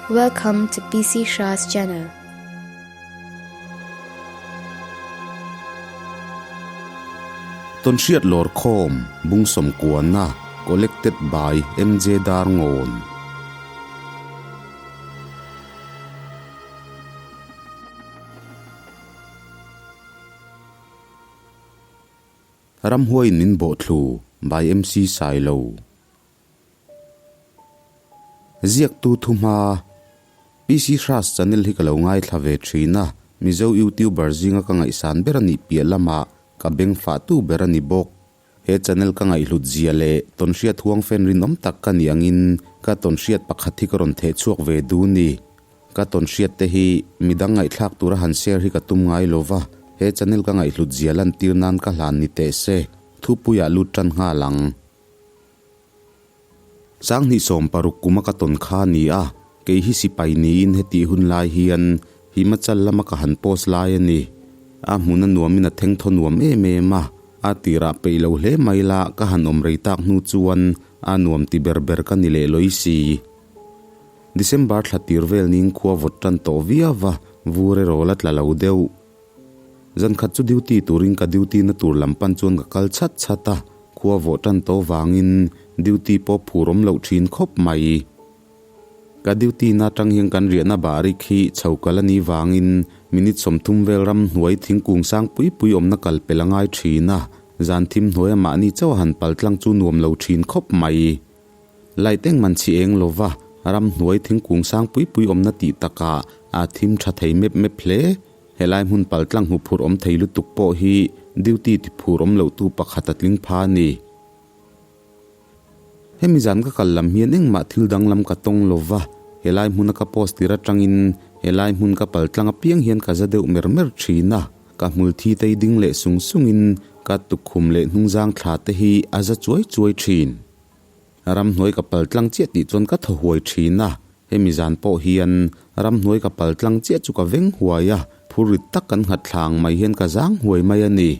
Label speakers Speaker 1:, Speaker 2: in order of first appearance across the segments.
Speaker 1: Welcome to PC Shah's channel.
Speaker 2: Tawnhriat Lawrkhawm, Bung Sawmkuana, Collected by MJ Darngawn. Ramhuaiin min bawhthlu by MC Sailo. Ziaktu thuhma, PC Hras channel hi ka lo ngaithla ve thin a, Mizo YouTuber zinga ka ngaihsan ber a nih piah lamah ka beng fahtu ber a ni bawk. He channel ka ngaihhlut zia leh tawnhriat huang fan rinawm tak ka nih angin ka tawnhriat pakhat hi ka rawn theh chhuak ve duh ni. Ka tawnhriat te hi midang ngaihthlak tura han share hi ka tum ngai lo va, he channel ka ngaihhlut zia lantir nan ka hlan ni teh se, thupuiah lut tan nghal ang. Sanghnih 60 kuma ka tawn kha a ni a, kei hi sipai niin hetih hun lai hian Himachal lama ka han post lai a ni. A hmun a nuamin a thengthaw nuam em em a, a tirah peih lo hle mai la ka han awm rei tak hnu chuan a nuam ti ber ber ka ni leh lawi si. December thla tir vel ning khua vawt tan tawh viau va, vur erawh la tla lo deuh. Zan khat chu duty turin ka duty na tur lam pan chuan ka kal chhat chhat a, khua vawh tan tawh vangin duty pawh phur awm loh thin khawp mai. Ka duty na atang hian kan riahna barik hi chho kal a nih vangin minute 30 vel ram hnuai thingkung sang pui pui awmna kal pel a ngai thin a, zan thim hnuaia mahni chauh a han pal tlang chu nuam lo thin khawp mai. Light engman chhi eng lova ram hnuai thingkung sang pui pui awmna tih takah a thim tha thei mep mep hle. Helai hmun pal tlang hmu phur awm thei lutuk pawh hi duty ti phur awm loh tu pakhat a tling pha a ni. Hemi zan ka kal lam hian engmah thil danglam ka tawng lo va, helai hmuna ka post tir atangin helai hmun ka pal tlang apiang hian ka za deuh mer mer thin a, ka hmul thi tei ding leh sung sungin ka tukkhum leh hnungzang thla te hi a za chuai chuai thin. Ramhnuai ka pal tlang chiah tih chuan ka thaw huai thin a, hemi zan pawh hian ramhnuai ka pal tlang chiah chu ka veng huai a, phur rit tak kan nghat thlang mai hian ka zang huai mai a ni.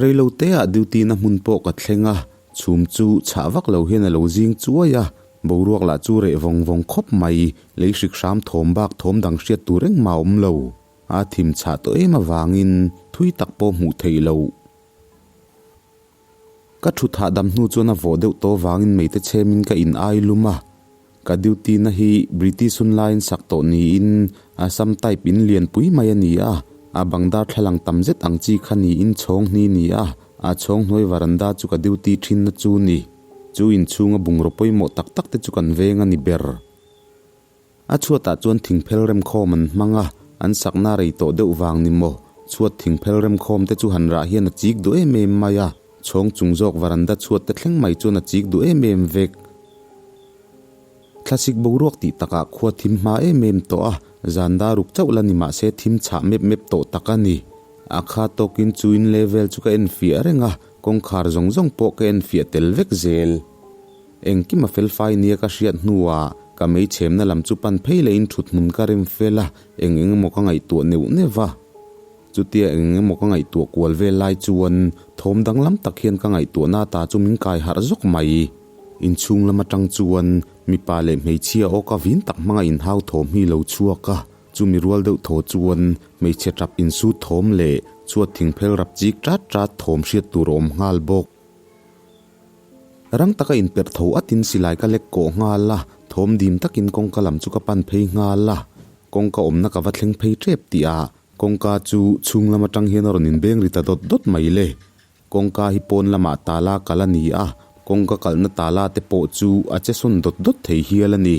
Speaker 2: Reilo te ah duty na hmun pawh ka thleng a, chhum chu chhah vak lo hian a lo zing chuai a, boruak lah chu reh vawng vawng khawp mai, lei hrik hram thawm bak thawm dang hriat tur engmah a awm lo. A thim chhah tawh em avangin thui tak pawh hmuh theih loh. Ka thu thah dam hnu chuan a vawh deuh tawh vangin meite chhemin ka in ai lum a. Ka duty na hi British hun laiin sak tawh niin Assam type in lian pui mai a ni a, a bang darthlalang tam zet ang chi kha niin chhawng hni ni a, a chhawng hnuai varanda chu ka duty thin na chu ni. Chu inchhunga bungraw pawimawh tak tak te chu kan veng a ni ber. A chhuatah chuan thingphel remkhawm an hmang a, an sakna rei tawh deuh vang ni maw? Chhuat thingphel remkhawm te chu han rah hian a chik duh em em mai a, chhawng chung zawk varanda chhuat te thleng mai chuan a chik duh em em vek. Thlasik boruak tih takah khua thim hma em em tawh a, zan dar ruk chauh la ni mah se thim chhah mep mep tawh tak a ni. A kha tawkin chu in level chu ka enfiah reng a, kawngkhar zawng zawng pawh ka enfiah tel vek zel. Engkim a fel fai nia ka hriat hnuah ka mei chhemna lam chu pan phei lehin thut hmun ka rem fel a, eng eng emaw ka ngaihtuah neuh neuh a. Chutia eng eng emaw ka ngaihtuah kual vel lai chuan thawm danglam tak hian ka ngaihtuahna ata chu min kai harh zawk mai. Inchhung lam atang chuan mipa leh hmeichhia aw ka vin tak hmanga inhau thawm hi lo chhuak a, chumi rual deuh thaw chuan hmeichhe tap insut thawm leh chhuat thingphel rap chik tat tat thawm hriat tur a awm nghal bawk. Rang taka inperh tho atin silai ka lek kawh nghal a, thawm dim takin kawngka lam chu ka pan phei nghal a. Kawngka awmna ka va thleng phei tep tih ah kawngka chu chhung lam atang hian a rawn inbeng ri ta dawt dawt mai le. Kawngka hi pawn lamah tala kal a ni a, kawngka kalhna tala te pawh chu a che sawn dawt dawt thei hial a ni.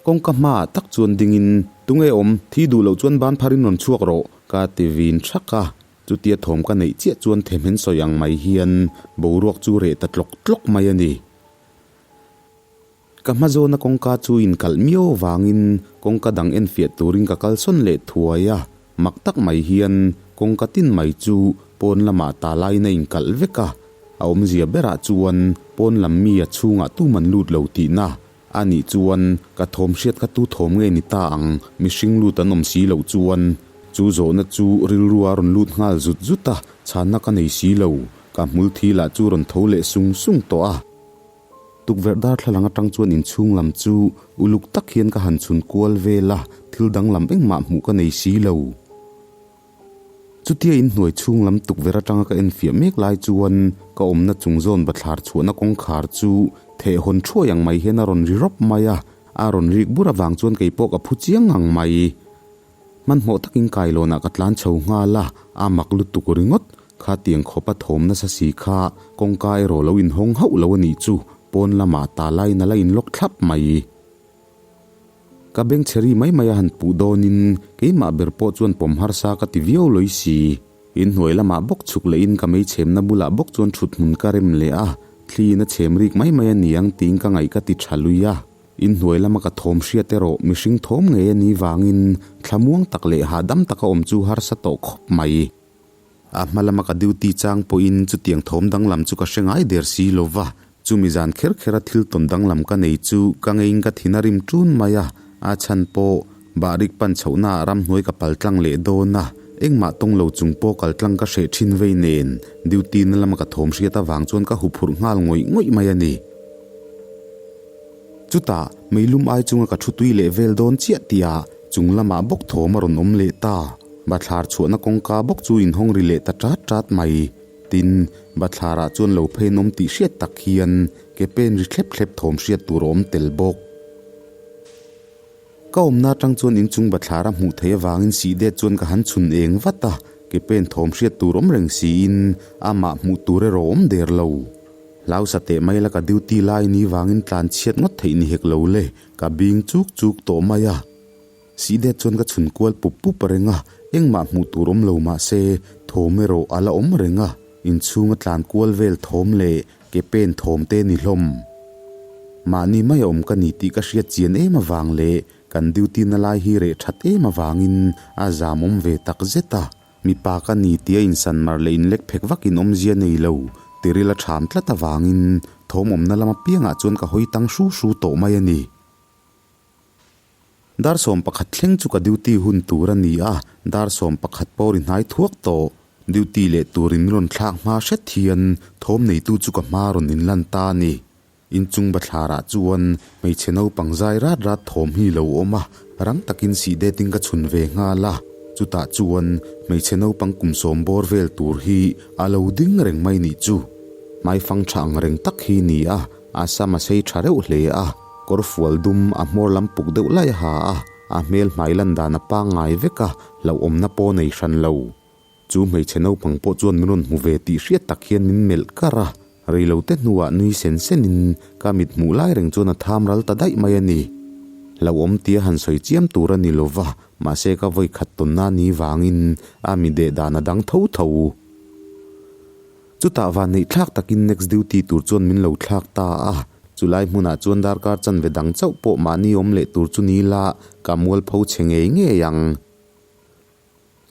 Speaker 2: Kawngka hmaah tak chuan dingin, Tunge awm, thi duh loh chuan ban pharin rawn chhuak rawh, ka ti vin thak a. Chutia thawm ka neih chiah chuan themhen sawi ang mai hian boruak chu reh ta tlawk tlawk mai a ni. Ka hma zawna kawngka chu inkalh miau avangin kawngka dang enfiah turin ka kalsawn leh thuai a, mak tak mai hian kawngka tin mai chu pawn lamah ta laiin a inkalh vek a, a awmzia berah chuan pawn lam mi a chhungah tuman lut lo tihna a nih chuan ka thawm hriat kha tu thawm nge ni ta ang, mihring lut an awm si loh chuan chu zawhna chu rilru a rawn lut nghal zut zut a, chhanna ka nei si lo, ka hmul thi lah chu rawn tho leh sung sung tawh a. Tukverh darthlalang atang chuan inchhung lam chu uluk tak hian ka han chhun kual vel a, thil danglam engmah hmuh ka nei si lo. Chutia inhnuai chhung lam tukverh atanga ka enfiah mek lai chuan ka awmna chung zawn bathlar chhuahna kawngkhar chu theh hawn thuai ang mai hian a rawn ri rawp mai a, a rawn rik bur avang chuan keipawh ka phu chiang ngang mai. Hmanhmawh takin kailawnah ka tlan chho nghal a, a mak lutuk ringawt. Khatiang khawpa thawm nasa si kha kawngka erawh lo inhawng hauh lo a nih chu, pawn lamah ta laiin a la inlawk thlap mai. Ka beng chhe ri mai mai a han puh dawnin keimah ber pawh chuan pawm harsa ka ti viau lawih si. Inhnuai lamah bawk chhuk lehin ka meichhemna bulah bawk chuan thut hmun ka rem leh a, thliin a chhem rik mai mai a niang tiin ka ngaih ka ti tha lui a. Inhnuai lama ka thawm hriat erawh mihring thawm ngei a nih vangin thlamuang tak leh hahdam taka awm chu harsa tawh khawp mai. A hma lama ka duty chang pawhin chutiang thawm danglam chu ka hre ngai der si lo va, chumi zan kher khera thil tawn danglam ka nei chu ka ngeiin ka thin a rim ṭun mai a, a chhan pawh bahrik pan chhohnaah ramhnuai ka pal tlang leh dawn a, engmah tawng lo chung pawh kal tlang ka hreh ṭhin vei nen duty na lama ka thawm hriat avang chuan ka huphurh nghal ngawih ngawih mai a ni. Chutah meilum ai chunga ka thu tui leh vel dawn chiah tihah chung lamah bawk thawm a rawn awm leh ta. Bathlar chhuahna kawngka bawk chu inhawng ri leh ta ṭat ṭat mai. Tin, bathlarah chuan lo phen awm tih hriat tak hian ke pen ri thlep thlep thawm hriat tur a awm tel bawk. Ka awmna atang chuan inchung bathlar a hmuh theih avangin sih det chuan ka han chhun eng vat a, ke pen thawm hriat tur awm reng siin amah hmuh tur erawh awm der lo. Hlau sa teh mai la ka duty lai ni vangin tlan chhiat ngawt theih ni hek lo le, ka bing chuk chuk tawh mai a. Sih det chuan ka chhun kual pup pup reng a, engmah hmuh tur awm lo mah se thawm erawh a la awm reng a, inchhunga tlan kual vel thawm leh ke pen thawm te ni hlawm. Mahni mai a awm ka ni tih ka hriat chian em avang leh kan duty na lai hi reh that em avangin a zam awm ve tak zet a. Mipa ka ni tia insan mar leh inlek phek vakin awmzia nei lo, tiril a ṭham tlat avangin thawm awmna lam apiangah chuan ka hawi tang hru hru tawh mai a ni. Dar 11 thleng chu ka duty hun tur a ni a, dar 11 pawh ri hnai thuak tawh. Duty leh turin min rawn thlak hma hret hian thawm neitu chu ka hma rawn inlan ta a ni. Inchung bathlarah chuan hmeichhe naupang zai rat rat thawm hi lo awm a, rang takin sih detin ka chhun ve nghal a. Chutah chuan hmeichhe naupang kum sawm bawr vel tur hi a lo ding reng mai nih chu. Hmaifang tha ang reng tak hi ni a, a sam a sei tha reuh hle a, kawr fual dum a hmawr lam puk deuh lai a ha a, a hmel hmai lan dan a pangngai vek a, hlauhawmna pawh nei hran lo. Chu hmeichhe naupang pawh chuan min rawn hmu ve tih hriat tak hian min melh kar a, reilote hnuah nui sen senin ka mit hmuh lai reng chuan a tham ral ta daih mai a ni. Hlauhawm tia han sawi chiam tur a ni lo va, mahse ka vawi khat tawnna ni vangin a mi deh dan a dang tho tho. Chutah vanneih thlak takin next duty tur chuan min lo thlak ta a, chulai hmunah chuan darkar chanve dang chauh pawh mahni awm leh tur chu ni la ka mualpho chhe ngei ngei ang.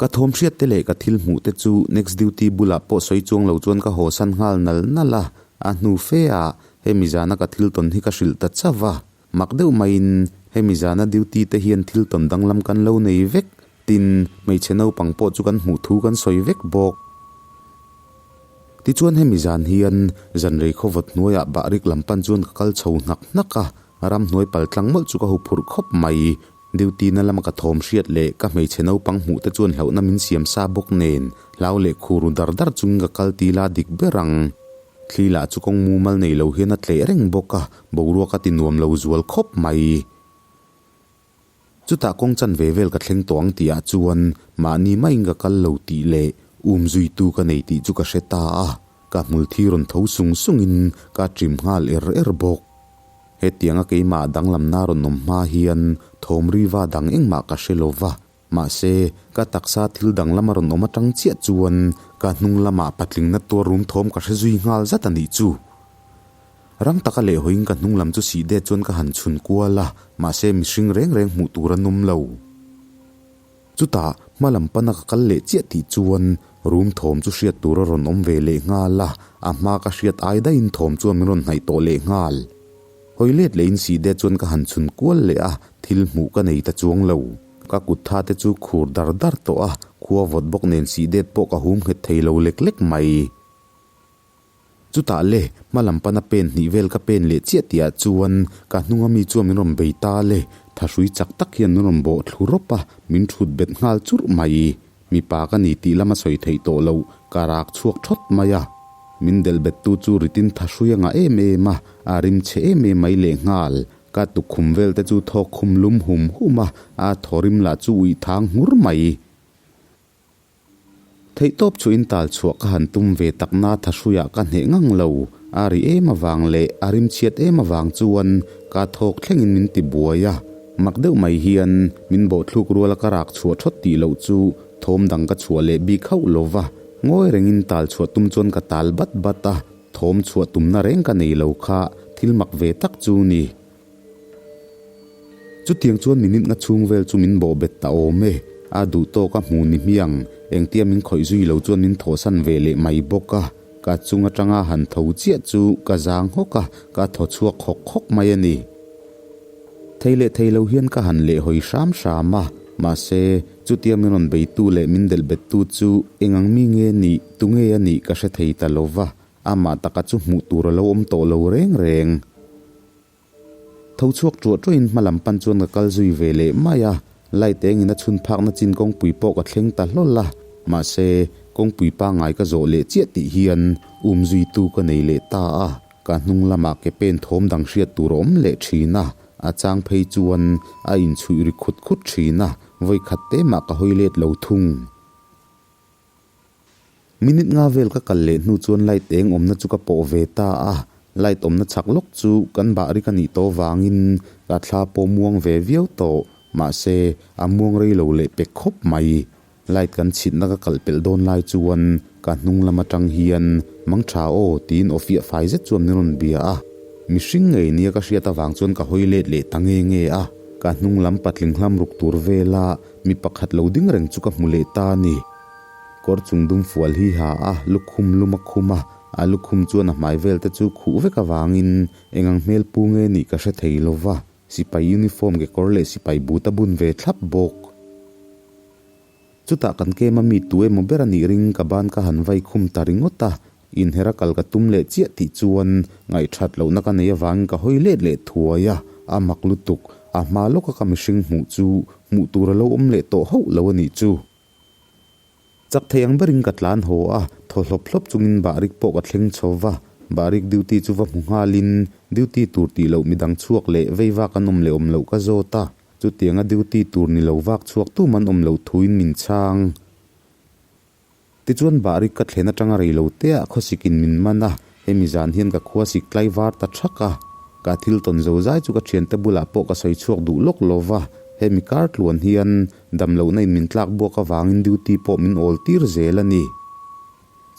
Speaker 2: Ka thawm hriat te leh ka thil hmuh te chu next duty bulah pawh sawi chuang lo chuan ka haw san nghal nal nal a, a hnu fe ah hemi zana ka thil tawn hi ka hrilh ta chauh a, mak deuh maiin hemi zana duty te hian thil tawn danglam kan lo nei vek, tin hmeichhe naupang pawh chu kan hmuh thu kan sawi vek bawk. Tichuan hemi zan hian zanrei khawvawt hnuaiah bahrik lam pan chuan ka kal chho hnak hnak a, Ramhnuai pal tlang mawlh chu ka hu phurh khawp mai. Duty na lama ka thawm hriat leh ka hmeichhe naupang hmuh te chuan hlauhna min siam sa bawk nen, hlau leh khur ru dar dar chungin ka kal ti la dik ber ang. Thli lah chu kawng mumal nei lo hian a tleh reng bawk a, boruak a ti nuam lo zual khawp mai. Chutah kawng chan ve vel ka thleng tawh ang tih ah chuan mahni maiin ka kal lo tih leh um zuitu ka nei tih chu ka hre ta a, ka hmul thi rawn tho sung sungin ka ṭim nghal er er bawk. Hetianga keimah danglamna rawn awm hma hian thawm riva dang engmah ka hre lo va, mahse ka taksa thil danglam a rawn awm atang chiah chuan ka hnung lamah patlingna tuar rum thawm ka hre zui nghal zat a nih chu. Rang taka lehhawiin ka hnung lam chu sih det chuan ka han chhun kual a, mahse mihring reng reng hmuh tur an awm lo. Chutah hma lam pana ka kal leh chiah tih chuan room thawm chu hriat tur a rawn awm ve leh nghal a, a hma ka hriat ai daihin thawm chuan min rawn hnaih tawh leh nghal. Hawi let lehin sih det chuan ka han chhun kual leh a, thil hmuh ka nei ta chuang lo. Ka kut tha te chu khur dar dar tawh a, khua vawt bawk nen sih det pawh ka hum nghet thei lo lek lek mai. Chutah le, hma lam pana pen hnih vel ka pen leh chiah tihah chuan ka hnunga mi chuan min rawn bei ta le, thahrui chak tak hian min rawn bawh thlu rawp a, min thut bet nghal churh mai. Mipa ka ni tih lama sawi theih tawh loh, ka rak chhuak thawt mai a. Min delh bettu chu ritin thahrui a ngah em em a, a rim chhe em em mai lehnghal. Ka tukkhum vel te chu thawk khum lum hum hum a, a thaw rim lah chu uih thang nghur mai. Theihtawp chu in tal chhuah ka han tum ve tak na thahruiah ka hneh ngang lo. A ri em avang leh a rim chhiat em avang chuan ka thawk thlengin min ti buai a. Mak deuh mai hian min bawhthluk ruala ka rak chhuah thawt tih loh chu thawm dang ka chhuah leh bik hauh lo va. Ngawi rengin tal chhuah tum chuan ka tal bat bat a, thawm chhuah tumna reng ka nei lo kha thil mak ve tak chu ni. Chutiang chuan minute nga chhung vel chu min bawh bet ta awm e. A duh tawk a hmu ni hmiang, engtia min khawih zui lo chuan min thawhsan ve leh mai bawk a. Ka chung atanga han tho chiah chu ka zang hawk a, ka thaw chhuak hawk hawk mai a ni. Thei leh thei lo hian ka han leh hawi hram hram a, mahse, chutia min rawn beitu leh min delh bettu chu eng ang mi nge nih, tunge a nih ka hre thei ta lo va, amah taka chu hmuh tur a lo awm tawh lo reng reng. Tho chhuak ṭuah ṭuahin hma lam pan chuan ka kal zui ve leh mai a, light engin a chhun phakna chin kawngpui pawh ka thleng ta hlawl a, mahse, kawngpui pangngai ka zawh leh chiah tih hian um zuitu ka nei leh ta a, ka hnung lamah ke pen thawm dang hriat tur a awm leh ṭhin a, a chang phei chuan a inchhuih ri khut khut ṭhin a, vawikhat te mah ka hawi let lo thung. Minute nga vel ka kal leh hnu chuan light eng awmna chu ka pawh ve ta a, light awmna chhak lawk chu kan bah rik a nih tawh vangin ka thla pawh muang ve viau tawh, mahse a muang rei lo leh pek khawp mai. Light kan chhitna ka kalh pelh dawn lai chuan ka hnung lam atang hian mang tha aw tiin aw fiah fai zet chuan min rawn bia a, mihring ngei nia ka hriat avang chuan ka hawi let leh ta nge nge a, ka hnung lam patling hlam ruk tur vela mi pakhat lo ding reng chu ka hmu leh ta a ni. Kawr chung dum fual hi ha a, lukhum lum a khum a, a lukhum chuan a hmai vel te chu khuh vek avangin eng ang hmel pu nge nih ka hre thei lo va, sipai uniform ke kawr leh sipai but a bun ve thlap bawk. Chutah kan kem a mi tu emaw ber a nih ring ka ban ka han vai khum ta ringawt a, inher a kal ka tum leh chiah tih chuan ngaihthat lohna ka nei avangin ka hawi let leh thuai a, a mak lutuk, a hma lawka ka mihring hmuh chu hmuh tur a lo awm leh tawh hauh lo a nih chu. Chak thei ang berin ka tlan haw a, thaw hlawp hlawp chungin Bahrik pawh ka thleng chho va. Bahrik duty chu va hmu nghalin duty tur tih loh midang chhuak leh vei vak an awm leh awm loh ka zawt a, chutianga duty tur ni lo vak chhuak tum an awm loh thuin min chhang. Tichuan Bahrik ka thlen atanga rei lo te ah khawsikin min man a, hemi zan hian ka khua sik tlai var ta thak a. Ka thil tawn zo zai chu ka thiante bulah pawh ka sawi chhuak duh lawk lo va, hemi kar tluan hian Damlohna in min tlak buak avangin duty pawh min awl tir zel a ni.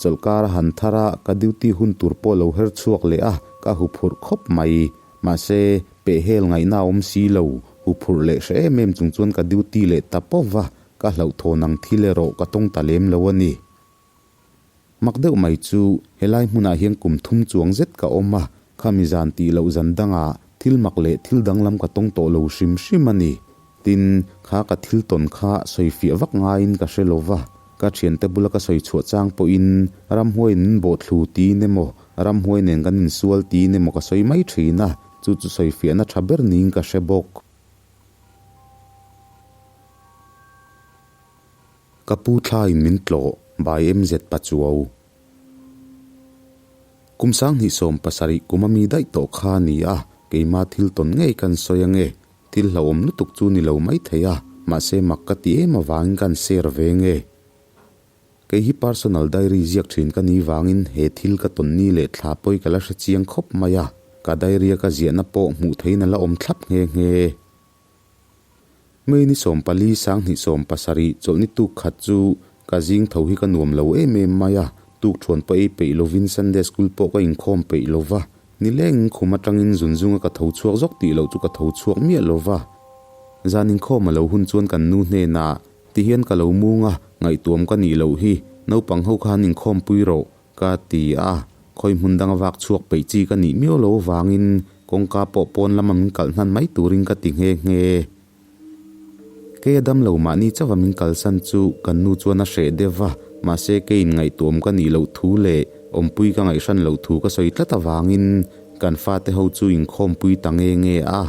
Speaker 2: Chawlhkar a han thar a, ka duty hun tur pawh lo her chhuak leh a, ka huphurh khawp mai. Mahse, pehhel ngaihna a awm si lo, huphurh leh hre em em chung chuan ka duty leh ta pawp va, ka hlauhthawn ang thil erawh ka tawng ta lem lo a ni. Mak deuh mai chu, helai hmunah hian kum thum chuang zet ka awm a, khami zan tih loh zan dangah thil mak leh thil danglam ka tawng tawh lo hrim hrim a ni. Tin, kha ka thil tawn kha sawifiah vak ngaiin ka hre lo va, ka thiante bula ka sawi chhuah chang pawhin ramhuaiin min bawhthlu tiin emaw, ramhuai nen kan insual tiin emaw ka sawi mai thin a, chu chu sawifiahna tha ber niin ka hre bawk. Ka pu thlaiin min tlawh by MZ Pachuau. Kum 2017 kum a mi daih tawh kha a ni a, keima thil tawn ngei kan sawi ange. Thil hlauhawm lutuk chu ni lo mai thei a, mahse mak ka ti em avangin kan share ve nge. Kei hi personal diary ziak thin ka ni vangin he thil ka tawn ni leh thla pawi ka la hre chiang khawp mai a, ka diary a ka ziahna pawh hmuh theihin a la awm thlap nghe nghe. May ni 14 2017 chawlhni tuk khat chu ka zing tho hi ka nuam lo em em mai a, tuk thuan pawh ei peih lovin Sunday school pawh ka inkhawm peih lova, nileng khum atangin zun zunga ka tho chhuak zawk tih loh chu ka tho chhuak miah lova. Zan inkhawm a lo hun chuan kan nu hnenah tihian ka lo mung a, ngaihtuam ka nih loh hi, naupang ho khan inkhawmpui rawh, Ka ti a, khawi hmun danga vak chhuak peih chi ka nih miau lo avangin kawngka pawh pawn lama min kalh hnan mai turin ka ti nghe nghe. Kei a dam lo mahni chauha min kalsan chu kan nu chuan a hreh deuh va, mahse keiin ngaihtuam ka nih loh thu leh Awmpui ka ngaihhran loh thu ka sawi tlat avangin kan fate ho chu inkhawmpui ta nge nge a.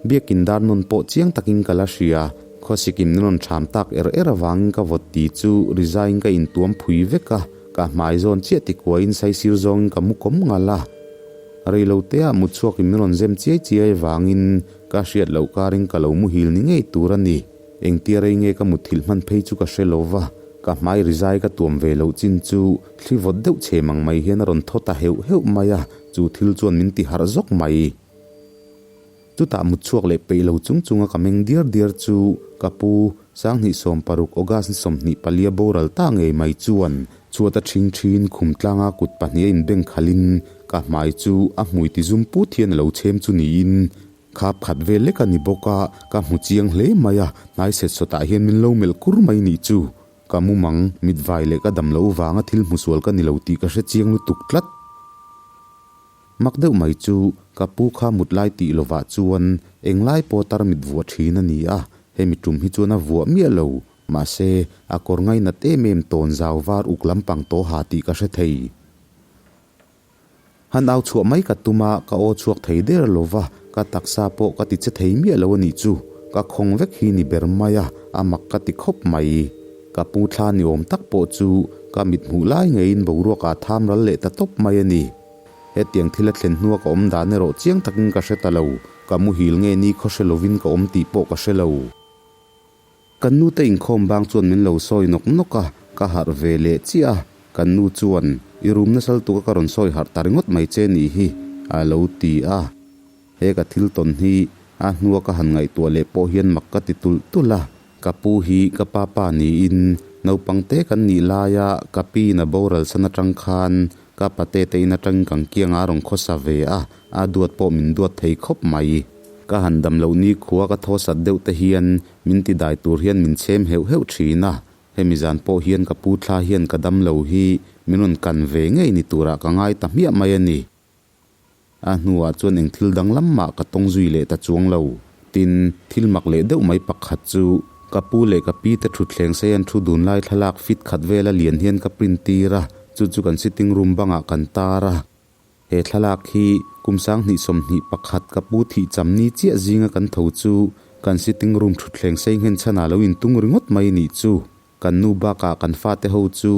Speaker 2: Biakin dar nawn pawh chiang takin ka la hria, khawsikin min rawn ṭham tak er er avangin ka vawt ti chu rizaiin ka intuam phui vek a, ka hmai zawn chiah tikuaiin saisir zawngin ka mu kawm ngal a. Reiloteah mutchhuakin min rawn zem chiai chiai avangin ka hriat loh karin ka lo muhil ni ngei tur a ni. Engtia rei nge ka mutthilh hman phei chu ka hre lo va, ka hmai rizai ka tuam ve loh chin chu thli vawt deuh chhe mang mai hian a rawn thaw ta heuh heuh mai a, chu thil chuan min ti harh zawk mai. Chutah mutchhuak leh peih lo chung chunga ka meng diar diar chu ka pu 2016 August ni 24 boral ta ngei mai chuan chhuat a ṭhing ṭhin khum tlanga kut pahnih a inbeng khalhin ka hmai chu a hmui ti zum put hian a lo chhem chu niin Khap khat vel lek a ni bawk a, ka hmu chiang hle mai a, hnai set sawtah hian min lo melh kur mai nih chu. Ka mumang, mitvai leh ka dam loh vanga thil hmusual ka ni lo tih ka hre chiang lutuk tlat. Mak deuh mai chu, ka pu kha mut lai tih lovah chuan englai pawh tarmit vuah thin a ni a, hemi tum hi chuan a vuah miah lo, mahse, a kawr ngainat em em tawn zau var uk lampang tawh ha tih ka hre thei. Han au chhuah mai ka tum a, ka aw chhuak thei der lo va, ka taksa pawh ka ti che thei miah lo a nih chu. Ka khawng vek hi ni ber mai a, a mak ka ti khawp mai. Ka pu thla ni awm tak pawh chu ka mit hmuh lai ngeiin boruak ah tham ral leh ta tawp mai a ni. Hetiang thil a thlen hnua ka awm dan erawh chiang takin ka hre ta lo, ka muhil nge ni khaw hre lovin ka awm tih pawh ka hre lo. Kan nu te inkhawm bang chuan min lo sawi nawk nawk a, ka harh ve leh chiah a, kan nu chuan, I room nasal tuk a ka rawn sawi harh ta ringawt mai che nih hi, a lo ti a. He ka thil tawn hi a hnua ka han ngaihtuah leh pawh hian mak ka ti tulh tulh a, ka pu hi ka pa pa niin naupang te kan nih laia ka pi in a boral san atang khan ka pate te in atangin kan kianga a rawn khawsa ve a, a duat pawh min duat thei khawp mai. Ka han dam loh ni khua ka thaw sat deuh te hian min ti dai tur hian min chhem heuh heuh thin a, hemi zan pawh hian ka pu thla hian ka dam lo hi min rawn kan ve ngei ni turah ka ngai ta hmiah mai a ni. A hnuah chuan eng thil dang lam mah ka tawng zui leh ta chuang lo. Tin, thil mak leh deuh mai pakhat chu ka pu leh ka pi te thutthleng sei an thu dun lai thlalak fit khat vela lian hian ka print tir a, chu chu kan sitting room bangah kan tar a. He thlalak hi kum 2021 ka pu thih cham ni chiah zinga kan tho chu kan sitting room thutthleng sei nghen chhanah lo intung ringawt mai nih chu. Kan nu bakah kan fate ho chu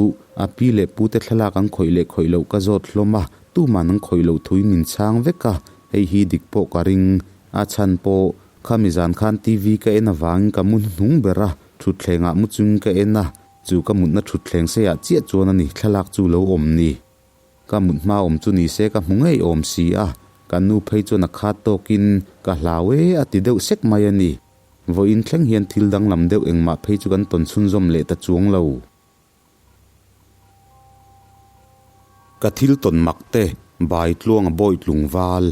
Speaker 2: a pi leh pute thlalak an khawih leh khawih loh ka zawt hlawm a, tuman an khawih loh thuin min chhang vek a, hei hi dik pawh ka ring. A chhan pawh khami zan khan TV ka en avangin ka mu hnuhnung ber a, thutthlengah mu chungin ka en a, chu ka mutna thutthleng seiah chiah chuan a ni thlalak chu lo awm ni. Ka mut hma awm chu ni se ka hmu ngei awm si a, kan nu phei chuan a khat tawkin ka hlau e a ti deuh sek mai a ni. Vawiin thleng hian thil danglam deuh engmah phei chu kan tawn chhunzawm leh ta chuang lo. Ka thil tawn mak te, bai tluang a bawi tlung val.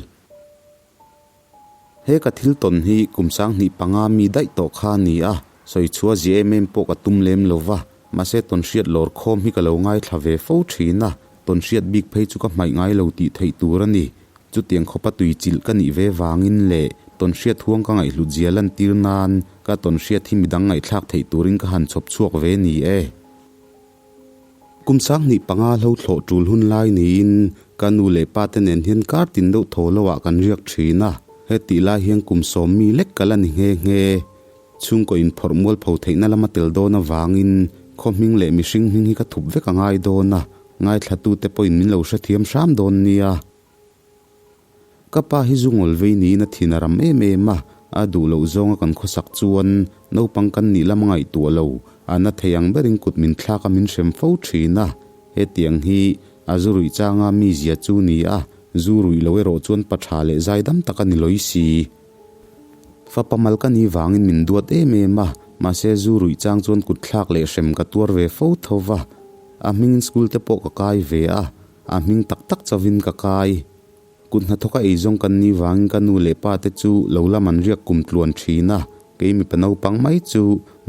Speaker 2: He ka thil tawn hi kum 2005 mi daih tawh kha a ni a, sawi chhuah zia em em pawh ka tum lem lo va, mahse tawn hriat lawr khawm hi ka lo ngaithla ve fo thin a, tawn hriat bik phei chu ka hmaih ngai lo tih theih tur a ni. Chutiang khawpa tui chilh ka nih ve vangin leh tawn hriat huang ka ngaihhlut zia lantir nan ka tawn hriat hi midang ngaihthlak theih turin ka han chhawp chhuak ve ni e. Kum 2005 hlo thlawh tul hun lai niin ka nu leh pa te nen hian kar tin deuh thaw lo ah kan riak thin a, hetih lai hian kum 10 mi lek ka la ni nghe nghe. Chhungkaw inphawrh mualpho theihna lama tel dawn avangin khaw hming leh mihring hming hi ka thup vek a ngai dawn a, ngaithlatute pawhin min lo hrethiam hram dawn nia. Ka pa hi zu ngawl vei niin a thin a ram em em a, a duh loh zawnga kan khawsak chuan naupang kan nih lam a ngaihtuah lo, a na thei ang berin kut min thlak a min hrem fo thin a. Hetiang hi a zu ruih changa mi zia chu ni a, zu ruih lo erawh chuan pa tha leh zaidam tak a ni lawi si. Fapa mal ka ni vangin min duat em em a, mahse zu ruih chang chuan kut thlak leh hrem ka tuar ve fo tho va. A hmingin school te pawh ka kai ve a, a hming tak tak chovin ka kai. Kut hnathawka eizawng kan ni vangin ka nu leh pa te chu lo lam an riak kum tluan thin a, kei mipa naupang mai chu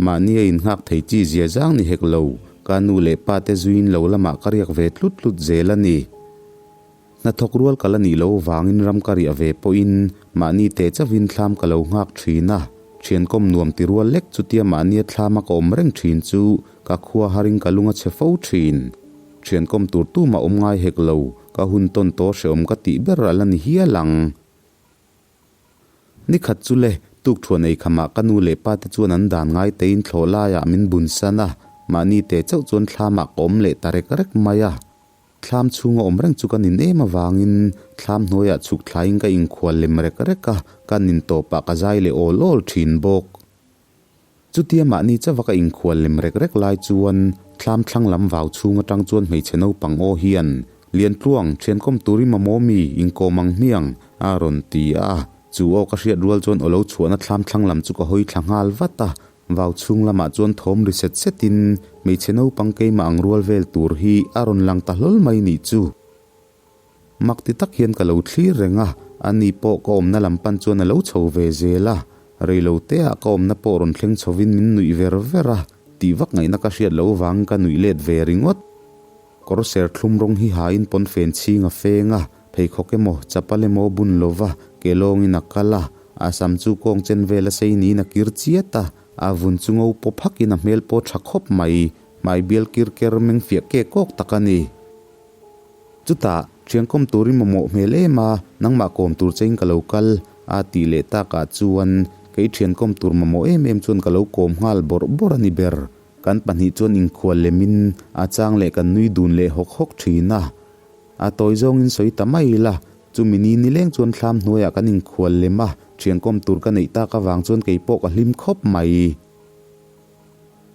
Speaker 2: mahni a innghak thei chi zia zang ni hek lo, ka nu leh pa te zuiin lo lamah ka riak ve tlut tlut zel a ni. Hnathawk rual ka la nih loh vangin ram ka riah ve pawhin mahni teh chauhin thlam ka lo nghak thin a, thiankawm nuam ti rual lek chutia mahnia thlama ka awm reng thin chu ka khua harin ka lung a chhe fo thin. Thian kawm tur tumah awm ngai hek lo, ka hun tawn tawh hrehawm ka tih ber a la ni hial ang. Ni khat chu le, tukthuan ei khamah ka nu leh pa te chuan an dan ngai tein thlawh laiah min bun san a, mahni teh chauh chuan thlamah ka awm leh ta rek rek mai a. Thlam chhunga awm reng chu ka nin em avangin thlam hnuaiah chhuk thlaiin ka inkhual lem rek rek a, ka nin tawpah ka zai leh awl awl thin bawk. Chutia mahni chauha ka inkhual lem rek rek lai chuan thlam thlang lam vau chhung atang chuan hmeichhe naupang aw hian, Liantluang, thiankawm turin mamawh mi, inkawm ang hmiang, a rawn ti a. Chu aw ka hriat rual chuan aw lo chhuahna thlam thlang lam chu ka hawi thla nghal vat a. Vau chhung lamah chuan thawm ri set setin hmeichhe naupang keimah ang rual vel tur hi a rawn lang ta hlawl mai nih chu. Mak ti tak hian ka lo thlir reng a, ani pawh ka awmna lam pan chuan a lo chho ve zel a, reilo teah ka awmna pawh rawn thleng chhovin min nuih ver ver a, tih vak ngaihna ka hriat loh vangin ka nuih let ve ringawt. Kawr ser thlum rawng hi hain pawnfen chhing a feng a, pheikhawk emaw chapal emaw bun lova ke lawngin a kal a, a sam chu kawng chen vel a sei niin a kir chiat a, a vun chu ngo pawp hakin a hmel pawh tha khawp mai, hmai bial kir ker meng fiah kek kawk tak a ni. Chutah, thiankawm turin mamawh hmel em a, nangmah kawm tur chein ka lo kal, a tih leh takah chuan kei thiankawm tur mamawh em em chuan ka lo kawm nghal bawrh bawrh a ni ber. Kan pahnih chuan inkhual lemin a chang leh kan nui dun leh hawk hawk thin a. A tawi zawngin sawi ta mai ila, chumi ni nileng chuan thlam hnuaiah kan inkhual lem a, thiankawm tur ka neih tak avang chuan kei pawh ka hlim khawp mai.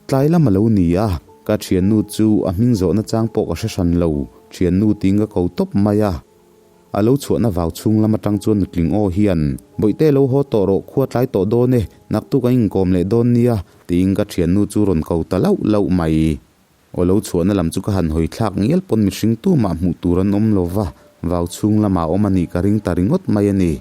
Speaker 2: Tlai lam a lo ni a, ka thiannu chu a hming zawhna chang pawh ka hre hran lo, thiannu tiin ka ko tawp mai a. A lo chhuahna vau chhung lam atang chuan nutling aw hian, Bawihte lo haw tawh rawh, khua tlai tawh dawn e, naktuk an inkawm leh dawn nia, tiin ka thiannu chu rawn ko ta lauh lauh mai. Aw lo chhuahna lam chu ka han hawi thlak ngial pawn mihring tumah hmuh tur an awm lo va, vau chhung lamah awm a nih ka ring ta ringawt mai a ni.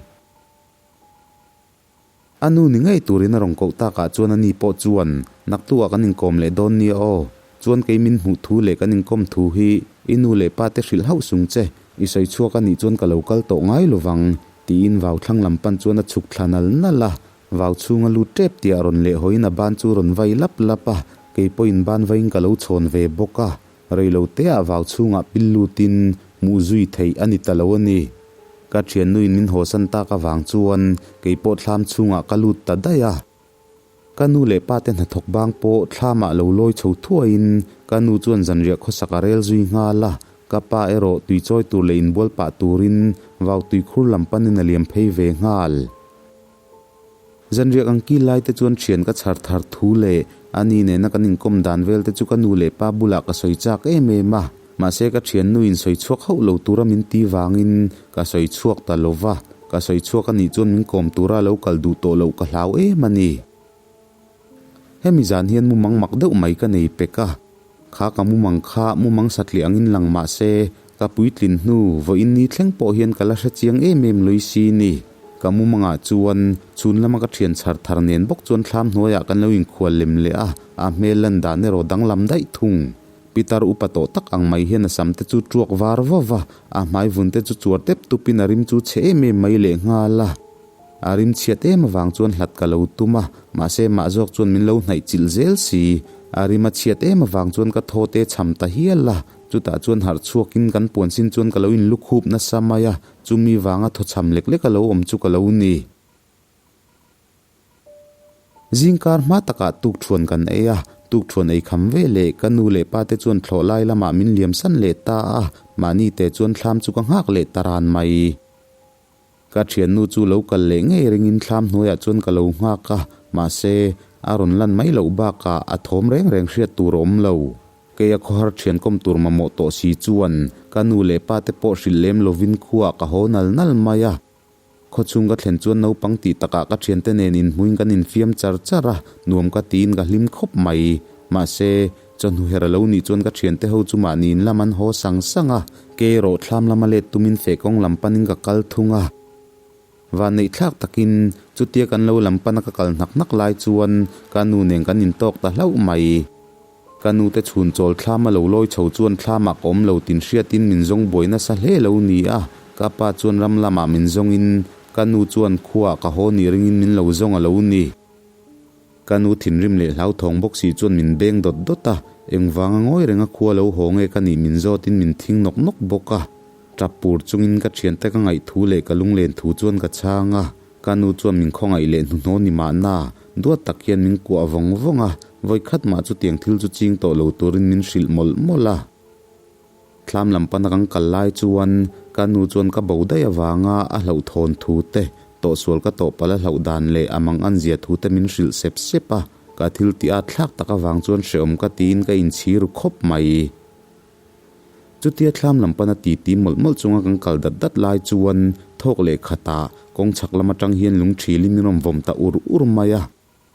Speaker 2: A nu ni ngei turin a rawn koh takah chuan a ni pawh chuan, Naktukah kan inkawm leh dawn nia aw. Chuan kei min hmuh thu leh kan inkawm thu hi i nu leh pa te hrilh hauh sung che, i sawi chhuak a nih chuan ka lo kal tawh ngai lovang, tiin vau thlang lam pan chuan a chhuk thla nal nal a. Vau chhunga lut tep tih a rawn leh hawiin a ban chu rawn vai lap lap a, kei pawhin ban vaiin ka lo chhawn ve bawk a. Reilo teah vau chhungah pil lutin hmuh zui theih a ni ta lo a ni. Ka thiannuin min hawsan tak avang chuan kei pawh thlam chhungah ka lut ta daih a. Ka nu leh pa te hnathawk bang pawh thlamah lo lawi chho thuaiin ka nu chuan zanriah khawsak a rel zui nghal a, ka pa erawh tuichawi tur leh inbual pah turin vau tuikhur lam panin a liam phei ve nghal. Zanriak ang kil lai te chuan thian ka chhar thar thu leh a ni nena kan inkawm dan vel te chu ka nu leh pa bulah ka sawi chak em em a, mahse ka thiannu in sawi chhuak hauh lo tura min ti vangin ka sawi chhuak ta lo va, ka sawi chhuak a nih chuan min kawm tura lo kal duh tawh loh ka hlau em a ni. Hemi zan hian mumang mak deuh mai ka nei pek a, kha ka mumang kha mumang satliah angin lang mahse ka puitlin hnu vawiin ni thleng pawh hian ka la hre chiang em em lui si ni. Ka mumangah chuan chhun lama ka thian chhar thar nen bawk chuan thlam hnuaiah kan lo inkhual lem leh a, a hmel lan dan erawh danglam daih thung. Pitar upa tawh tak ang mai hian a sam te chu tuak var va va, a hmai vun te chu chuar tep tupin a rim chu chhe em em mai lehnghal a. A rim chhiat em avang chuan hlat ka lo tum a, mahse mah zawk chuan min lo hnaih chilh zel si. A rim a chhiat em avang chuan ka thaw te cham ta hial a, chutah chuan harh chhuakin kan puan sin chuan ka lo in lukhup nasa mai a, chumi vanga thaw cham lek lek a lo awm chu ka lo ni. Zingkar hma takah tukthuan kan ei a, tukthuan ei kham ve leh ka nu leh pa te chuan thlawh lai lamah min liam san leh ta a, mahni te chuan thlam chu ka nghak leh ta ran mai. Ka thiannu chu lo kal leh ngei ringin thlam hnuaiah chuan ka lo nghak a, mahse, a rawn lan mai loh bakah a thawm reng reng hriat tur a awm lo. Kei a khawhar thian kawm tur mamawh tawh si chuan ka nu leh pa te pawh hrilh lem lovin khuaah ka haw nal nal mai a. Khawchhung ka thlen chuan naupang tih takah ka thiante nen inhmuin kan infiam char char a, nuam ka tiin ka hlim khawp mai. Mahse, Chawhnu her a lo nih chuan ka thiante ho chu mahni in lam an haw sang sang a, ke erawh thlam lama let tumin feh kawng lam panin ka kal thung a. Vanneih thlak takin chutia kan lo lam pana ka kal hnak hnak lai chuan ka nu nen kan intawk ta hlauh mai. Ka nu te chhun chawl thlam a lo lawi chho chuan thlamah ka awm lo tin hriatin min zawng buai nasa hle lo ni a, ka pa chuan ram lamah min zawngin ka nu chuan khuaah ka haw nih ringin min lo zawng a lo ni. Ka nu thinrim leh hlauthawng bawk si chuan min beng dawt dawt a, Engvanga ngawi renga khua lo haw nge ka nih min zawtin min thing nawk nawk bawk a. Tap pur chungin ka thiante ka ngaih thu leh ka lunglen thu chuan ka chhang a. Ka nu chuan min khawngaih leh hnuhnawh ni mahna, duat tak hian min kuah vawng vawng a, vawikhat mah chutiang thil chu ching tawh lo turin min hrilh mawlh mawlh a. Thlam lam pana kan kal lai chuan ka nu chuan ka bo daih avanga a hlauhthawn thu te, tawhsual ka tawh palh a hlauh dan leh a mang an zia thu te min hrilh sep sep a, ka thil tih at thlak tak avang chuan hrehawm ka tiin ka inchhir ru khawp mai. Chutia thlam lam pana titi mawlh mawlh chunga kan kal dat dat lai chuan thawk leh khatah kawng chhak lam atang hian lung thilin min rawn vawm ta ur ur mai a.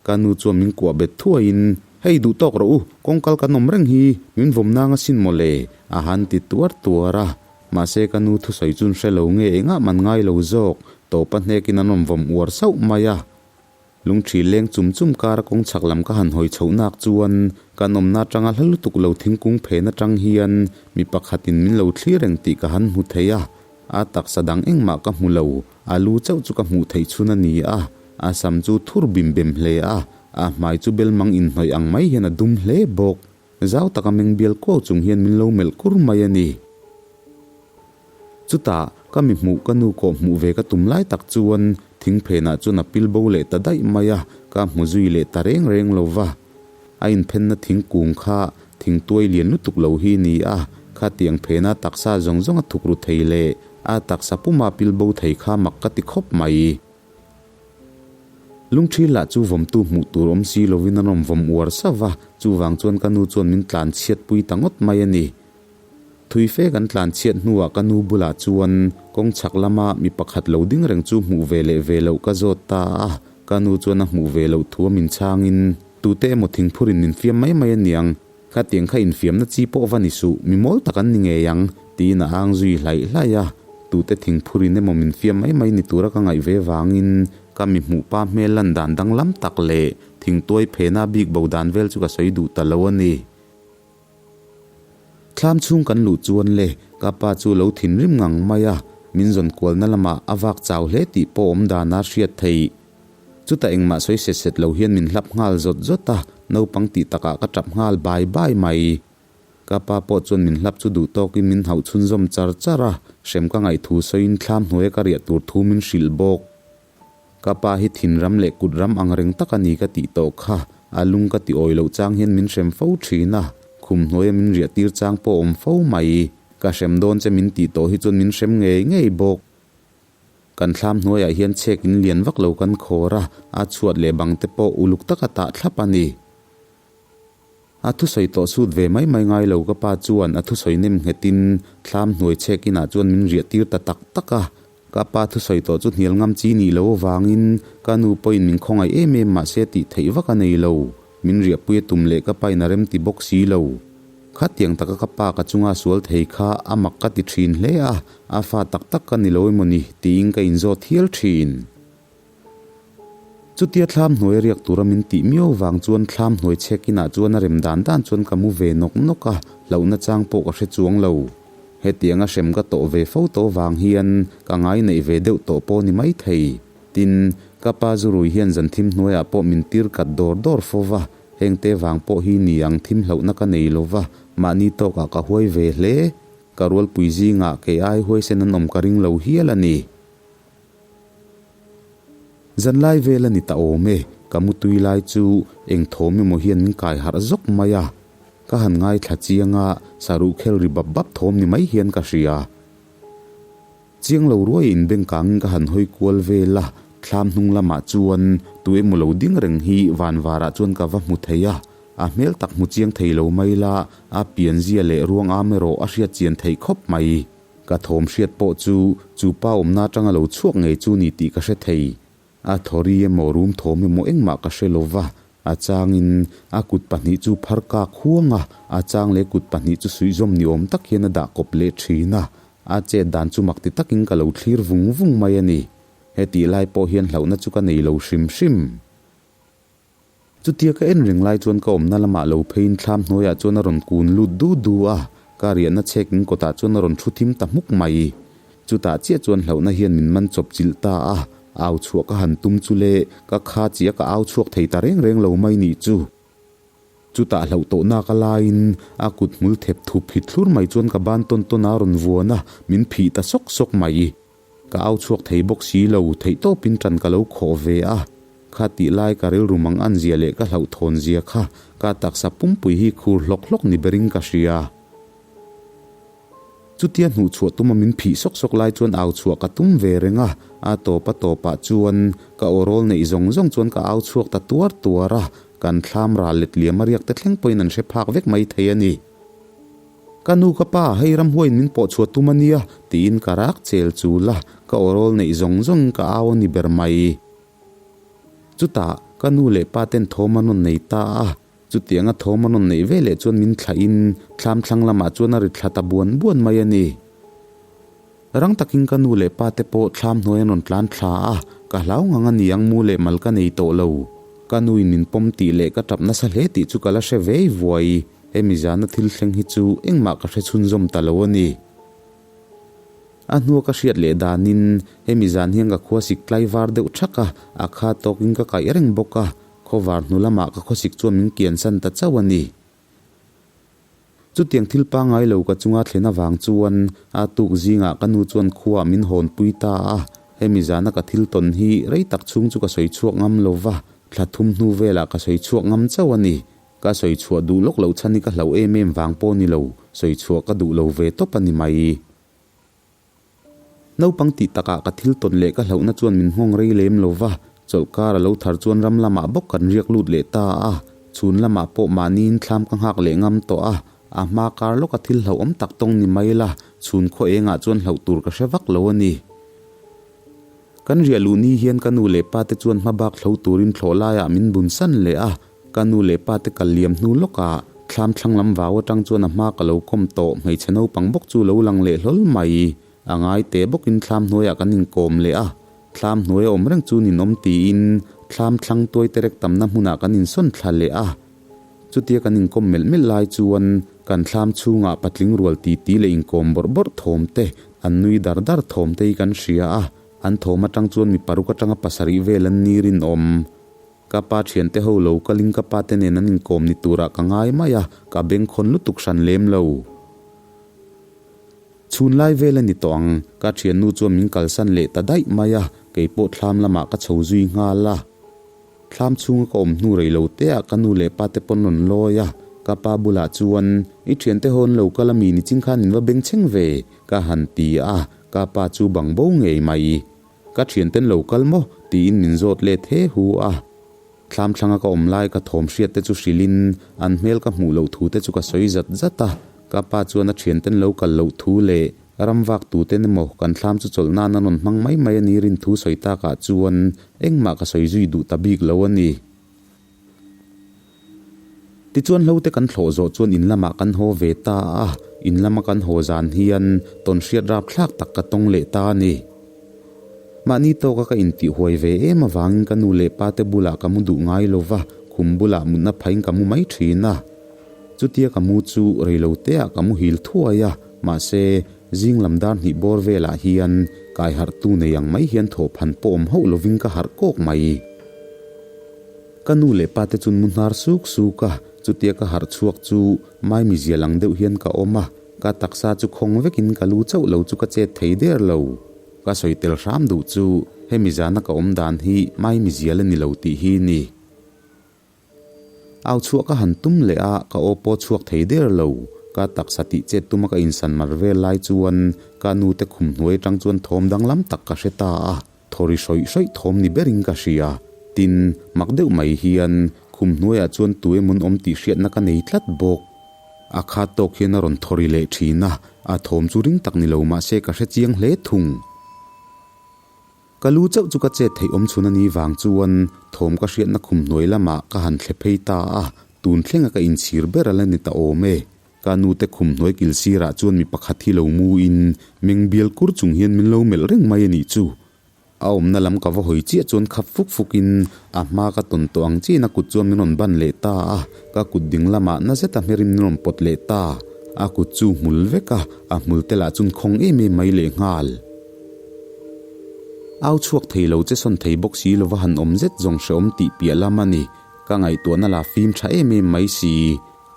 Speaker 2: Ka nu chuan min kuah bet thuaiin, Hei duh tawk rawh u, kawngkal kan awm reng hi, min vawm nang asin maw le, a han ti tuar tuar a. Mahse ka nu thusawi chun hre lo nge engah man ngai lo zawk, tawpa hnekin an rawn vawm uar sauh mai a. Lungṭhi leng chum chum kara kawng chhak lam ka han hawi chhoh nak chuan kan awmna atanga hla lutuk lo thingkung phen atang hian mi pakhatin min lo thlir reng tih ka han hmu thei a. A taksa dang engmah ka hmu lo, a lu chauh chu ka hmuh theih chhun a ni a, a sam chu thur bim bem hle a, a hmai chu belmang inhnawih ang mai hian a dum hle bawk. Zau taka meng bial kuau chung hian min lo melh kur mai a ni. Chutah, ka mi hmuh ka nu kawh hmuh ve ka tum lai tak chuan thing phenah chuan a pil bo leh ta daih mai a, ka hmu zui leh ta reng reng lo va. A inphenna thingkung kha thingtuai lian lutuk lo hi ni a, khatiang phena taksa zawng zawng a thuk ru thei leh a taksa puma pil bo thei kha mak ka ti khawp mai. Lungthil lah chu vawmtu hmuh tur awm si lovin an rawn vawm uar sauh va, chuvang chuan ka nu chuan min tlan chhiatpui ta ngawt mai a ni. Thui fe kan tlan chhiat hnuah ka nu bulah chuan kawng chhak lama mi pakhat lo ding reng chu hmuh ve leh ve loh ka zawt ta a, ka nu chuan a hmuh ve loh thu a min chhangin, Tute emaw thingphurin min fiam mai mai aniang, khatiang kha infiamna chi pawh va ni suh, mi mawl tak an ni ngei ang, tiin a ang zui hlaih hlaih a. Tute thingphurin emaw min fiam mai mai ni tura ka ngaih ve vangin ka mi hmuh pa hmel lan dan danglam tak leh thingtuai phena bik bo dan vel chu ka sawi duh ta lo a ni. Thlam chhung kan luh chuan le, ka pa chu lo thinrim ngang mai a, min zawn kualna lamah a vak chau hle tih pawh awm dana hriat theih. Chutah engmah sawi set set lo hian min hlap nghal zawt zawt a, naupang tih takah ka tap nghal bai bai mai. Ka pa pawh chuan min hlap chu duh tawkin min hauh chhunzawm char char a, hrem ka ngaih thu sawiin thlam hnuaia ka riah tur thu min hrilh bawk. Ka pa hi thinram leh kut ram ang reng tak a ni ka tih tawh kha, a lung ka ti awi loh chang hian min hrem fo thin a, khum hnuaia min riah tir chang pawh awm fo mai. Ka hrem dawn che min tih tawh hi chuan min hrem ngei ngei bawk. Kan thlam hnuaiah hian chhek in lian vak lo kan khawr a, a chhuat leh bang te pawh uluk taka tah thlap a ni. A thusawi tawh sut ve mai mai ngai lo ka pa chuan a thusawi nem nghetin thlam hnuai chhek inah chuan min riah tir ta tak tak a. Ka pa thusawi tawh chu hnial ngam chi nih lo avangin ka nu pawhin min khawngaih em em mahse tih theih vak a nei lo. Min riahpui a tum leh ka pain a rem ti bawk si lo. Khatiang taka ka pa ka chunga sual thei kha a mak ka ti thin hle a, a fa tak tak ka ni lo emawni tiin ka inzawt hial thin. Chutia thlam hnuai riak tura min tih miau vang chuan thlam hnuai chhek inah chuan a rem dan dan chuan ka mu ve nawk nawk a, hlauhna chang pawh ka hre chuang lo. Hetianga hrem ka tawh ve fo tawh vang hian ka ngai neih ve deuh tawh pawh ni mai thei. Tin, ka pa zurui hian zan thim hnuaiah pawh min tir kat dawr dawr fo va, hengte vang pawh hi ni ang thim hlauhna ka nei lo va, mahni tawkah ka huai ve hle. Ka rualpui zingah kei ai huaisen an awm ka ring lo hial a ni. Zanlai vel a ni ta awm e, ka mutui lai chu eng thawm emaw hian min kai harh zawk mai a. Ka han ngaithla chiang a, saruh khel ri bap bap thawm ni mai hian ka hria. Chiang lo ruai inbeng kangin ka han hawi kual vel a, thlam hnung lamah chuan tu emaw lo ding reng hi van varah chuan ka va hmu thei a. A hmel tak hmu chiang thei lo mai la, a pianzia leh ruang am erawh a hriat chian theih khawp mai. Ka thawm hriat pawh chu chu pa awmna atanga lo chhuak ngei chu ni tih ka hre thei. A thawri emaw rum thawm emaw engmah ka hre lova, a changin a kut pahnih chu phar kak huang a, a chang leh kut pahnih chu suihzawm ni awm tak hian a dah kawp leh thin a. A chet dan chu mak ti takin ka lo thlir vung vung mai a ni. Hetih lai pawh hian hlauhna chu ka nei lo hrim hrim. Chutia ka en reng lai chuan ka awmna lamah lo pheiin thlam hnuaiah chuan a rawn kun lut du du a, ka riahna chhek in kawtah chuan a rawn thu thim ta hmuk mai. Chutah chiah chuan hlauhna hian min man chawp chilh ta a, au chhuah ka han tum chu le, ka kha chiah ka au chhuak thei ta reng reng lo mai nih chu. Chutah hlauh tawh nak a laiin a kut hmul thep thup hit thlur mai chuan ka ban tawn tawn a rawn vuan a, min phih ta sawk sawk mai. Ka au chhuak thei bawk si lo, theih tawpin ṭan ka lo khawh ve a. Kha tih lai ka rilru mang an zia leh ka hlauhthawn zia kha ka taksa pumpui hi khur hlawk hlawk ni berin ka hria. Chutia hnuhchhuah tuma min phih sawk sawk lai chuan au chhuah ka tum ve reng a, a tawp a tawpah chuan ka aw rawl neih zawng zawng chuan ka au chhuak ta tuar tuar a, kan thlam ral let liam a riak te thleng pawhin an hre phak vek mai thei a ni. Ka nu ka pa, hei ramhuaiin min pawh chhuah tum a nia, tiin ka rak chel chul a, ka aw rawl neih zawng zawngin ka au a ni ber mai. Chutah ka nu leh pa ten thawm an rawn nei ta a, Chutianga thawm a rawn neih ve leh chuan min thlahin thlam thlang lamah chuan a ri thla ta buan buan mai a ni. Rang takin ka nu leh pa te pawh thlam hnuai an rawn tlan thla a, ka hlau ngang a ni ang mu leh mal ka nei tawh lo. Ka nuin min pawm tih leh ka tap nasa hle tih chu ka la hre vei vuai. Hemi zana thil thleng hi chu engmah ka hre chhunzawm ta lo a ni. A hnua ka hriat leh danin hemi zan hian ka khua sik tlai var deuh thak a, a kha tawkin ka kaih reng bawk a. Khawvar hnu lamah ka khawsik chuan min kiansan ta chauh a ni. Chutiang thil pangngai lo ka chunga thlen avang chuan a tuk zingah ka nu chuan khuaah min hawnpui ta a, hemi zana ka thil tawn hi rei tak chhung chu ka sawi chhuak ngam lo va, thla thum hnu velah ka sawi chhuak ngam chauh a ni. Ka sawi chhuah duh lawk loh chhan hi ka hlauh em em vang pawh ni lo, sawi chhuah ka duh lo ve tawp a ni mai. Naupang tih takah ka thil tawn leh ka hlauhna chuan min nghawng rei lem lo va, chawlhkar a lo thar chuan ram lamah bawk kan riak lut leh ta a, chhun lamah pawh mahniin thlam ka nghak leh ngam tawh a, a hma kar lawka thil hlauhawm tak tawng ni mai la, chhun khaw engah chuan hlauh tur ka hre vak lo a ni. Kan riah luh ni hian ka nu leh pa te chuan hma bak thlo turin thlawh laiah min bun san leh a, Ka nu leh pa te kal liam hnu lawkah thlam thlang lam vau atang chuan a hma ka lo kawm tawh hmeichhe naupang bawk chu lo lang leh hlawl mai. A ngai te bawkin thlam hnuaiah kan inkawm leh a, thlam hnuai a awm reng chu ninawm tiin thlam thlang tuai terek tamna hmunah kan insawn thla leh a. Chutia kan inkawm melh melh lai chuan kan thlam chhungah patling rual titi leh inkawm bawrh bawrh thawm te, an nui dar dar thawm te hi kan hria a, an thawm atang chuan mi paruk atanga pasarih vel an ni rinawm. Ka pa thiante ho lo kalin ka pa te nen an inkawm ni turah ka ngai mai a, ka bengkhawn lutuk hran lem lo. Chhun lai vel a ni tawh ang, ka thiannu chuan min kalsan leh ta daih mai a, keipawh thlam lamah ka chho zui nghal a. Thlam chhunga ka awm hnu rei lo te ah ka nu leh pa te pawn rawn lawi a, ka pa bulah chuan, I thiante ho an lo kal a mi nichin khan in va bengchheng ve, ka han ti a, ka pa chu bang bo ngei mai. Ka thianten lo kal maw? tiin min zawt let he hu a. Thlam thlanga ka awm lai ka thawm hriat te chu hrilhin an hmel ka hmuh loh thu te chu ka sawi zat zat a. Ka pa chuan a thianten lo kal loh thu leh ram vak tu ten emaw kan thlam chu chawlh nan a rawn hmang mai mai a ni rin thu sawi takah chuan engmah ka sawi zui duh ta bik lo a ni. Tichuan hlo te kan thlawh zawh chuan in lamah kan haw ve ta a, in lama kan haw zan hian tawn hriat rapthlak tak ka tawng leh ta a ni. Mahni tawka ka intih huai ve em avangin ka nu leh pa te bulah ka mu duh ngai lo va, khum bulah mutna phain ka mu mai thin a. Chutia ka mu chu reilo teah ka muhil thuai a, mahse zing lam dar hnih bawr velah hian kai harhtu nei ang mai hian thawhphan pawh awm hauh lovin ka harh kawk mai. Ka nu leh pa te chun mu hnar suk suk a, chutia ka harh chhuak chu maimi zia lang deuh hian ka awm a, ka taksa chu khawng vekin ka lu chauh lo chu ka chet thei der lo. Ka sawi tel hram duh chu hemi zana ka awm dan hi maimi zial a ni lo tih hi ni. Au chhuah ka han tum leh a, ka aw pawh chhuak thei der lo. Ka taksa tih chet tuma ka insan mar vel lai chuan ka nu te khum hnuai atang chuan thawm danglam tak ka hre ta a. Thaw ri hrawih hrawih thawm ni berin ka hria. Tin, mak deuh mai hian khum hnuaiah chuan tu emawn awm tih hriatna ka nei tlat bawk. A khat tawk hian a rawn thaw ri leh thin a, a thawm chu ring tak ni lo mahse ka hre chiang hle thung. Ka lu chauh chu ka chet theih awm chhun a ni vang chuan thawm ka hriatna khum hnuai lamah ka han thle phei ta a, tun thlenga ka inchhir ber a la ni ta awm e. Ka nute khum hnuai kil sirah chuan mi pakhat hi lo mu in meng bial kur chung hian min lo melh reng mai a nih chu. A awmna lam ka va hawi chiah chuan khap fuk fuk in a hma ka tawn tawh ang chiin a kut chuan min rawn ban leh ta a, ka kut ding lamah na zeta hmerin min rawn pawt leh ta. A kut chu hmul vek a, a hmul te lah chun khawng em em mai leh nghal. Au chhuak thei lo che sawn thei bawk si lova han awm zet zawng hreawm tih piah lam a ni. Ka ngaihtuahna la fim tha em em mai si.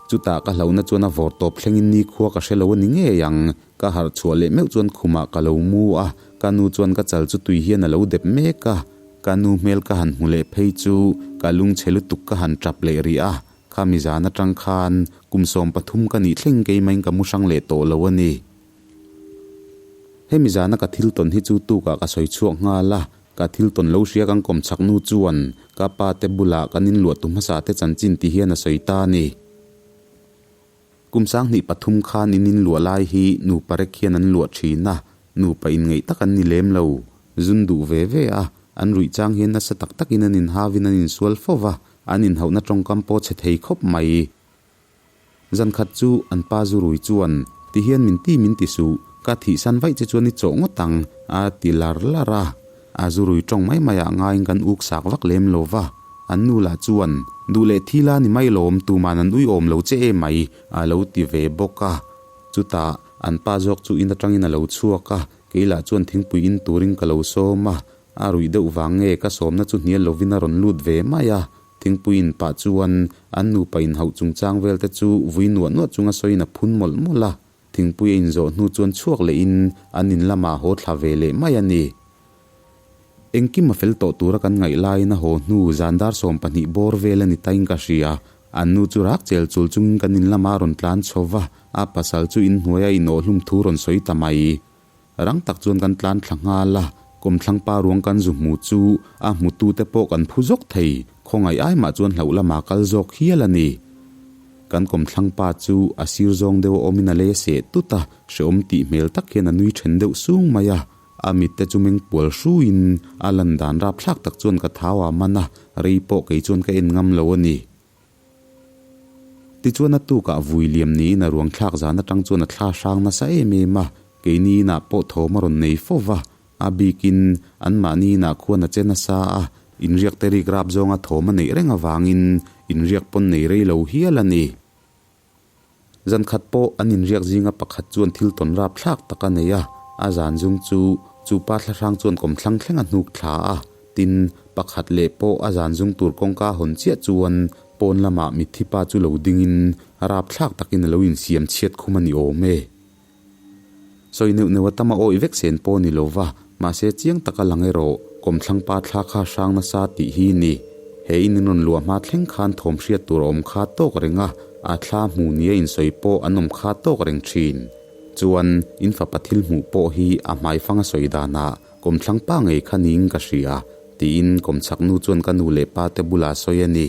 Speaker 2: Chutah ka hlauhna chuan a vawr tawp thlengin nikhua ka hre lo a ni ngei ang. Ka harh chhuah leh meuh chuan khumah ka lo mu a, ka nu chuan ka chal chu tui hian a lo dep mek a. Ka nu hmel ka han hmu leh phei chu ka lungchhe lutuk ka han tap leh rih a. Khami zan atang khan kum 13 ka nih thleng keimah in ka mu hrang leh tawh lo a ni. Hemi zana ka thil tawn hi chu tukah ka sawi chhuak nghal a, ka thil tawn lo hria kan kawm chak nu chuan ka pa te bulah kan inluah tu hmasa te chanchin ti hian a sawi ta a ni. Kum 23 khan in inluah lai hi nupa rek hian an luah thin a, nupa inngeih tak an ni lem lo. Zun duh ve ve a, an ruih chang hian nasa tak takin an inhavin an insual fo va, an inhauhna tawngkam pawh chhe thei khawp mai. Zan khat chu an pa zu rui chuan, Ti hian min ti min ti suh, ka thihsan vaih che chuan i chawh ngawt ang, a ti lar lar a. A zu rui tawng mai maiah ngaiin kan uk sak vak lem lo va. An nu lah chuan, Duh leh thi la ni mai lawm, tuman an uiawm lo che em mai, a lo ti ve bawk a. Chutah an pa zawk chu in atangin a lo chhuak a, kei lah chuan thingpui in turin ka lo sawm a. A ruih deuh vang nge ka sawmna chu hnial lovin a rawn lut ve mai a. Thingpui in pah chuan an nupa inhauh chungchang vel te chu vui nuah nuah chunga sawiin a phun mawlh mawlh a. Thingpui a inzawh hnu chuan chhuak lehin an in lamah haw thla ve leh mai a ni. Engkim a fel tawh tura kan ngaih laiin a haw hnu zan dar 20 bawr vel a ni tain ka hria. An nu chu rak chel chul chungin kan in lamah a rawn tlan chho va, a pasal chu inhnuai a inawhhlum thu rawn sawi ta mai. Rang tak chuan kan tlan thla nghal a, kawmthlang pa ruang kan zu hmu chu a hmutute pawh kan phu zawk thei, khawngaih ai mah chuan hlauh lama kal zawk hial a ni. Kan kawmthlang pa chu a sir zawng deuh a awmin a lei a seh tut a, hrehawm tih hmel tak hian a nui then deuh sung mai a. A mitte chu meng pual hruiin a lan dan rapthlak tak chuan ka thau a man a, rei pawh kei chuan ka en ngam lo a ni. Tichuan a tukah vui liam niin a ruang thlak zan atang chuan a thla hrang nasa em em a, keini inah pawh thawm a rawn nei fo va, a bikin anmahni inah khuan a che nasa a, inriak te rik rap zawnga thawm a neih reng avangin inriak pawn nei rei lo hial a ni. Zan khat pawh an inriak zinga pakhat chuan thil tawn rap thlak tak a nei a, a zan zung chu chu pa thlahrang chuan kawmthlang thleng a hnuk thla a, tin, pakhat leh pawh a zan zung tur kawngka hawn chiah chuan pawn lamah mitthi pa chu lo dingin rap thlak takin a lo insiam chhiat khum a ni awm e. Sawi neuh neuh a tam a awih vek sen pawh a ni lo va, mahse chiang taka lang erawh kawmthlang pa thla kha hrang nasa tih hi ni. He in in rawn luah hma thleng khan thawm hriat tur a awm kha tawk reng a, a thla hmu nia insawi pawh an awm kha tawk reng thin. Chuan in fapa thil hmuh pawh hi a hmaifang a sawi danah kawmthlang pa ngei kha niin ka hria, tiin kawmchhak nu chuan ka nu leh pa te bulah sawi a ni.